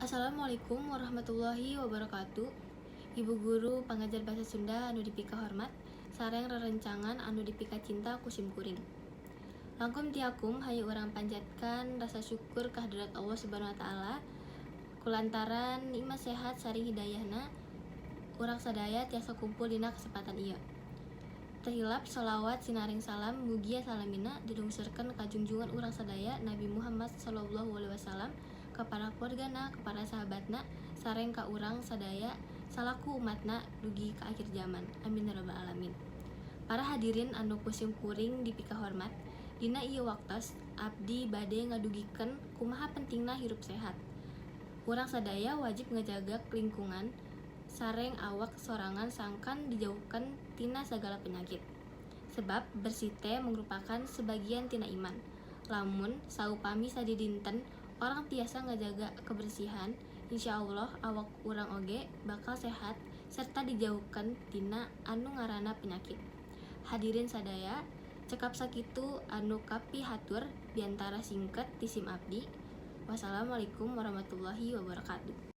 Assalamualaikum warahmatullahi wabarakatuh. Ibu guru pangajar bahasa Sunda anu dipika hormat, sareng rerencangan anu dipika cinta ku simkuring. Langkung tiakum, hayu urang panjatkan rasa syukur kehadirat Allah Subhanahu wa Ta'ala kulantaran nikmat sehat sareng hidayahna urang sadaya tiasa kumpul dina kesempatan ieu. Teu hilap sholawat sinareng salam mugia salamina dilungsurkeun ka junjungan urang sadaya, Nabi Muhammad sallallahu alaihi wasallam, kepada keluargana, kepada sahabatna, sareng ka urang sadaya salaku umatna dugi ka akhir zaman. Amin ya rabbal alamin. Para hadirin anu ku simkuring dipika hormat, dina ieu waktos abdi bade ngadugikeun kumaha pentingna hirup sehat. Urang sadaya wajib ngajaga lingkungan sareng awak sorangan sangkan dijauhkan tina segala penyakit. Sebab bersih teh merupakan sebagian tina iman. Lamun saupami sadidinten urang tiasa ngajaga kebersihan, insya Allah awak urang oge bakal sehat serta dijauhkan tina anu ngaranna penyakit. Hadirin sadaya, cekap sakitu anu kapihatur biantara singket ti sim abdi. Wassalamualaikum warahmatullahi wabarakatuh.